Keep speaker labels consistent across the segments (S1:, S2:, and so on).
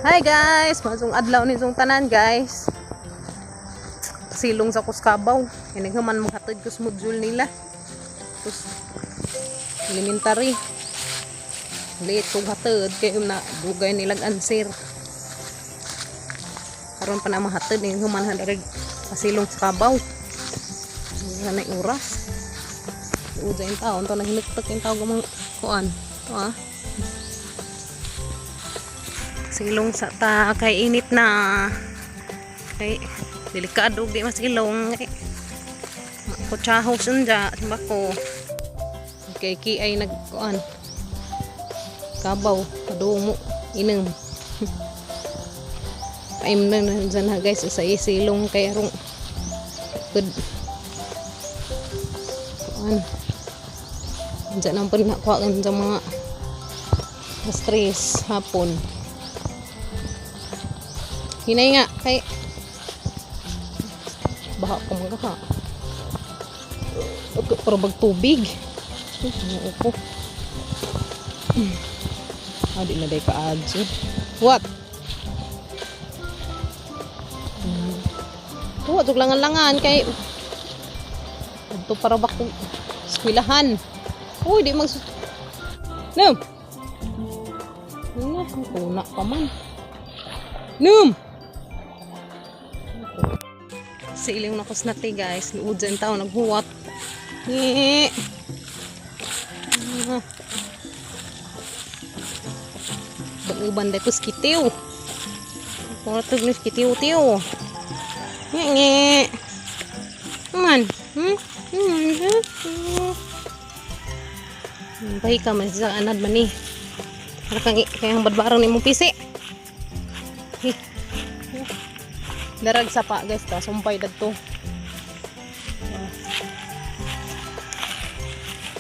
S1: Hi guys! Masong adlaw ni tanan, guys. Silong sa Kuskabaw. Inighaman maghatid ko sa module nila. Tapos elementary. Late kog hatid kay na dugay nilag answer. Karon pa na mahatid, inighaman hadareg pasilong sa kabaw. Wala na oras. Uja yung taon to naghinuktok yung tao gamang kuan. Ito ah. Silong sa ta kay init na. Kay delikado di masilong kay kutsaho sunda bako. Kay ki ay nagkuan. Kabaw padumo inom. Paim na na dyan ha guys sa isilong kay arong good kuan. Diyan ang panakuha sa mga stress hapon. Hinay nga kay baha pa mga ka. Pero bag tubig. Ay, upo. Ah, di na day ka-adyo. What? Tuwa, tug langan-langan kay ito para ba kung eskwelahan. Uy, di mag. Num! Na, kuna pa man. Num! Siling na kusnati guys. Luod tao naghuwat. Eh. Ah. Uban dahil kus kitiw. Kung natug ni kitiw-tiw. Nge nge. Man. Hmm? Hmm. Bahi ka man sa anad man ni. Para kang kayang badbarang ni mong pisi. Hi. Darag sapa guys to, sumpay dadto.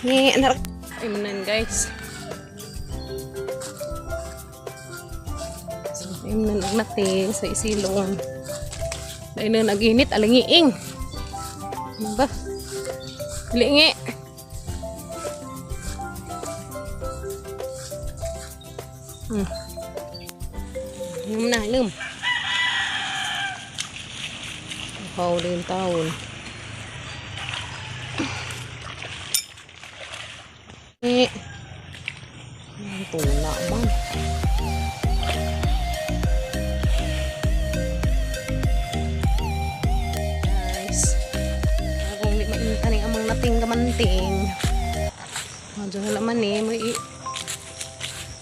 S1: Ni narag imnan guys. So, imnan og nati sa isilong. Dahil na nag-init, alingiing. Ano ba? Lingi. Inom na, inom. Kauli yung taon. Eh. Ang tuna man. Guys. Kung di mainta ni amang nating kamanting. Medyo na naman eh. May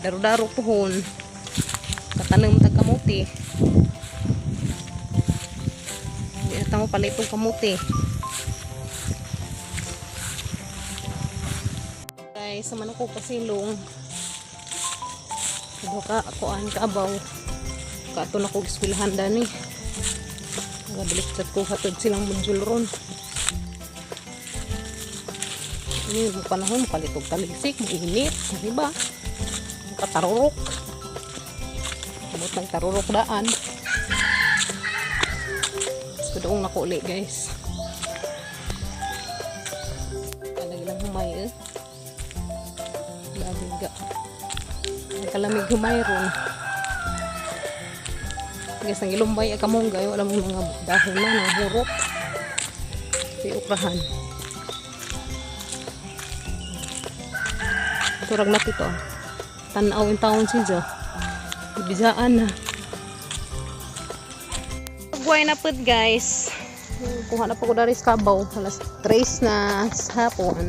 S1: daro-daro pohon. Katanong tag kamuti. Di na tamo palitong kamuti. Guys, sa manok ko pasilong. Ito ka, kuan kaabaw. Kaato na ko eskwelahan dani. Nagabalik chat ko hatod silang module ron. Ini yung panahon, palitog talisik, mainit, di ba? Katarurok. Abot ng tarurok daan. So, doong nako uli, guys. Lagi lang humay eh. Lagi ga. Ang kalamig humay ron. Guys, ang ilumbay ay kamunggay. Wala mong mga dahon na, nahurot. Si ukrahan. Turag na ito. Tanaw yung taon siya. Ibisaan na. Pagway na pud guys. Kuha na po ko dari sa kabaw. Alas 3 na sa hapon.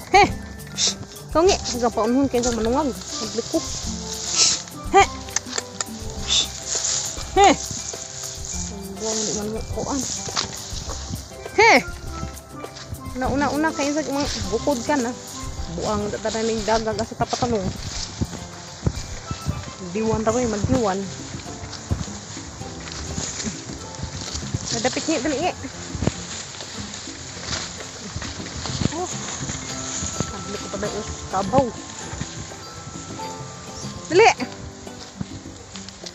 S1: He! Shh! Ikaw nga. Hanggang paunhon kayo sa manungag. Nagliko. He! Shh! He! Ang buwang di man mo kuan. He! Una-una kayo sa mga bukod ka na. Buang tataning dagag sa tapatanong. Diwan raw eh, magdiwan. Madapit niya, dali niya. Oh. Nabili ko pa daw kabaw. Dali!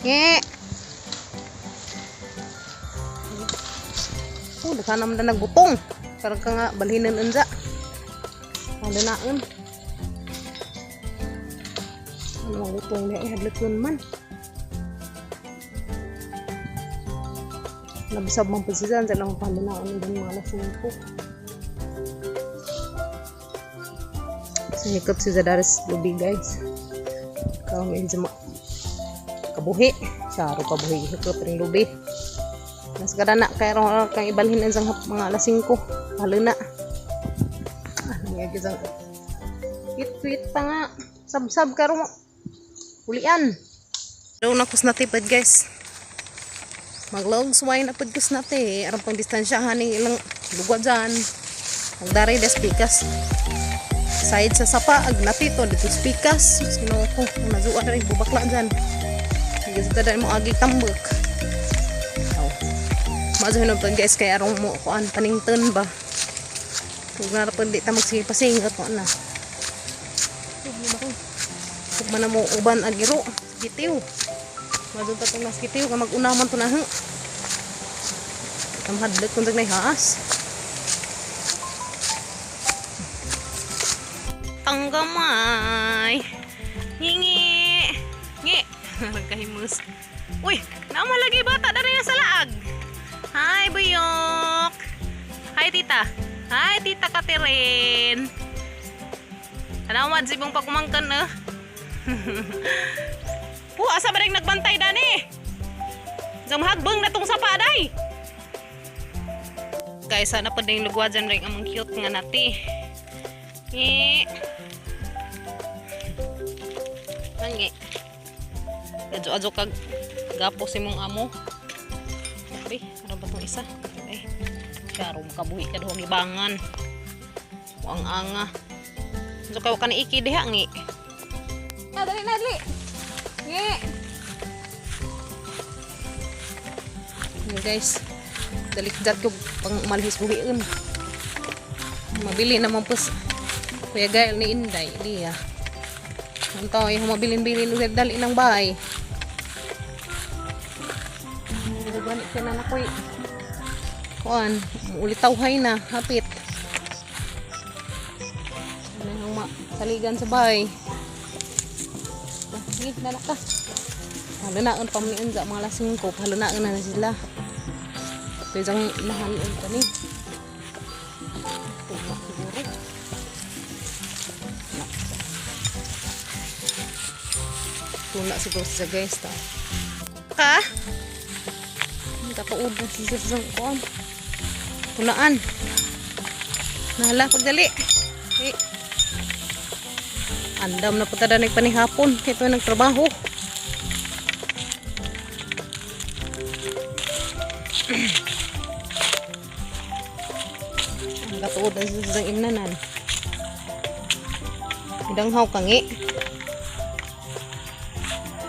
S1: Nge! Oh, daghan naman na nagbutong. Karag ka nga, balhinan unja. Ano naon? Ano ang butong niya? Ihadlot yun man. Nabisab man po siya sa lang pahalunaan ng mga alas 5. So, hikot si Zadaris lubi guys. Kami sa kabuhi. Saro kabuhi. Hikot rin lubi. Mas kada na kaya ron kang ibalhin ang mga alas 5. Pahaluna. Ah, nangyay isang tweet pa nga. Sab-sab karo mo. Ulian. Daw na kus natipad guys. Maglogs wine apod kus nati. Aron pang distansyahan ning ilang lugwa dyan. Magdaray des pikas. Side sa sapa ag nati to dito pikas. Sino ko nazuan rin bubakla dyan. Sige sa mo agi tambok. Oh. Mazo pa guys kay arong mo kuan panington ba. Kung narapod di ta magsipasingot mo na. Kung man na mo uban agiro, gitiw. Mazo ta tong nas gitiw ka mag-una man to na ha. Tamhadlok kung nay haas. Tanggamay. Ngingi. Ngi. Nagkahimus. Uy, naman lagi bata dari sa laag. Hi, Buyok. Hi, tita. Hi, tita Catherine. Tanawad si bong pagkumangkan eh. Po, asa ba rin nagbantay dani? Zamhagbang na tong sapa day. Guys, sana pa din lugwa dyan rin among cute nga nati. Ngi. Nangi. Adyo-adyo kag gapo si mong amo. Sabi, ano ba tong isa? Eh, karo makabuhi ka duhang ibangan. Ang anga. So kayo ka ni iki diha ngi. Ah, dali na dali. Ngi. Ayan, guys. Dalikdat ko pang umalhis buhiin. Mabili naman po sa Kuya Gael ni Inday, Liya. Ang tao ay mabilin-bilin ulit dali ng bahay. Gani ka na nakoy. Kuan, ulitawhay na, hapit. Ano ang saligan sa bahay. Sige, na ka. Halunaan pa ni Unza, mga alas 5. Halunaan na na sila. Ito isang inahan pa ni. Tuma siguro. Na. Tuna siguro siya guys. Ta. Ka? Ang katuod na siya sa kuan. Tunaan. Nahala, pagdali. Eh. Andam na punta na nagpanihapon. Ito ay nagtrabaho. Ang katuod na siya sa imnanan. Idanghaw kangi.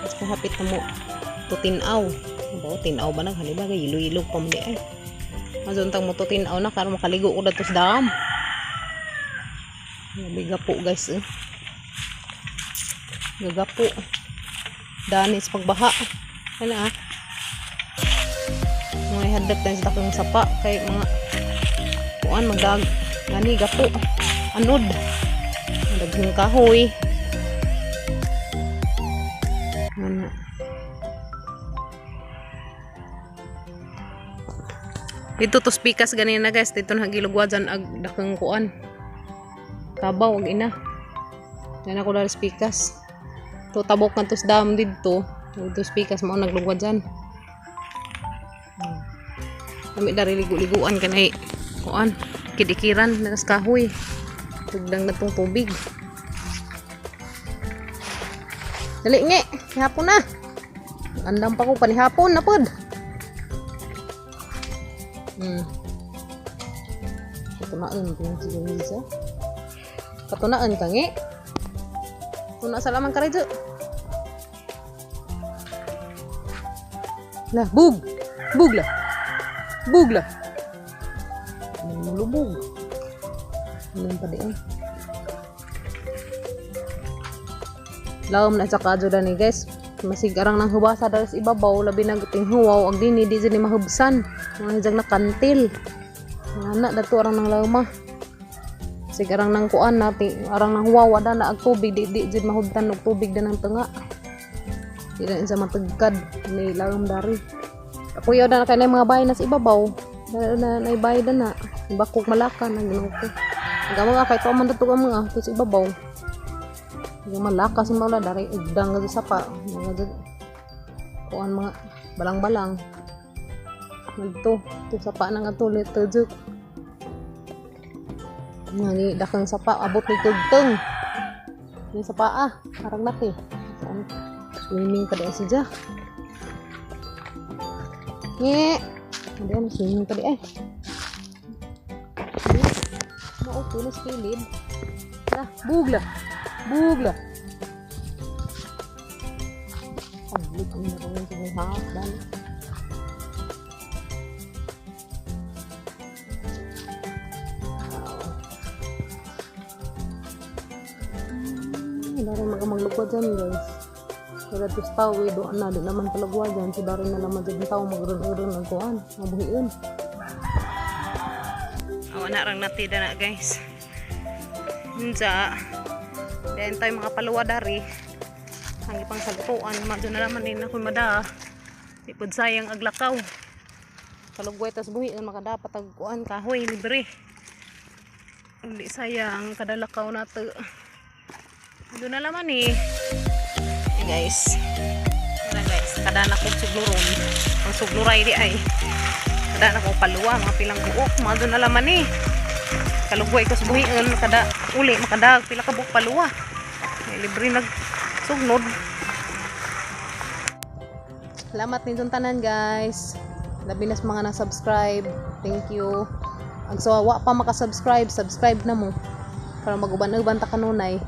S1: Mas mahapit na mo. Ito tinaw. Ba, tinaw ba na? Haliba, ilo-ilog pa mo di ay. Mazuntang mo to tinaw na karon makaligo ko dato sa dam. Gapo guys eh. Gagapo. Danis pagbaha. Ano ah. Mga hadlok tayo sa dakong sapa kay mga kuan magdag gani gapo. Anod. Daghang kahoy. Ano. Dito to spikas ganina guys, dito na gilugwa dyan ag dakang kuan. Kabaw ag ina. Yan ako dali spikas. To tabok na tos dam didto. Dito spikas mao naglugwa dyan. Kami dari ligo-liguan kanay kuan kidikiran na kahoy. Tugdang na tong tubig. Dali nge, hapon na. Andam pa ko panihapon na pod. Katunaan ko siya. Katunaan ka nge. Tuna sa lamang karejo. Lah, bug. Bug lah. Bug lah. Lubog. Ano pa di eh. Lawom na sa kadyo ni guys. Masig arang nang hubasa dahil sa ibabaw, labi na guting huwaw, ag dini di dyan ni mahubsan. Mga hijag na kantil. Nga na, dato arang nang lawma. Sig arang nang kuan nati, arang nang huwaw, wada na ag tubig, di di dyan mahubtan og tubig dan ang tunga. Di na sa matagkad, may lawom dari. Kuya na kay na mga bahay na sa ibabaw. Na na na bahay na na. Bakog malaka na Ginoo ko. Ang mga kay to man dato ang mga to sa ibabaw. Yung malaka sa mga dari ugdang nga sa pa. Mga kuan mga balang-balang. Nagto to sa pa na nga to leto juk. Nga ni dakang sapa abot ni tugtong. Ni sa paa, parang nati. Saan? Swimming pa di siya. Nge. Hindi ano, swimming pa di eh. Mao tulis kilid. Lah, bugla. Bugla. Ang lit ang meron sa mga dali. Dari mga maglugwa dyan, guys. Kaya tos tao, eh, doon na, di naman palugwa dyan. So, dari na naman dyan tao, magron-uron ang kuan, mabuhiin. Awa na rang natida na, guys. Unsa, dayon tayo mga paluwa dari. Ang ipang salutuan, madyo na naman din ako mada. Di pud sayang aglakaw. Kalugway tas buhi ang makadapat ag kuan kahoy libre. Hindi sayang kadalakaw nato. Doon na naman eh. Hey guys. Wala guys, kada na kong sugluron. Ang sugluray di ay. Kada na kong paluwa, mga pilang buok. Mga doon na laman eh. Kalugway ko sa buhian, kada uli, makada, pila ka buok paluwa. May libre nag sugnod. Salamat ninyong tanan, guys. Labi na sa mga na-subscribe. Thank you. Ang so, wa pa makasubscribe, subscribe na mo. Para mag-uban-uban ta kanunay.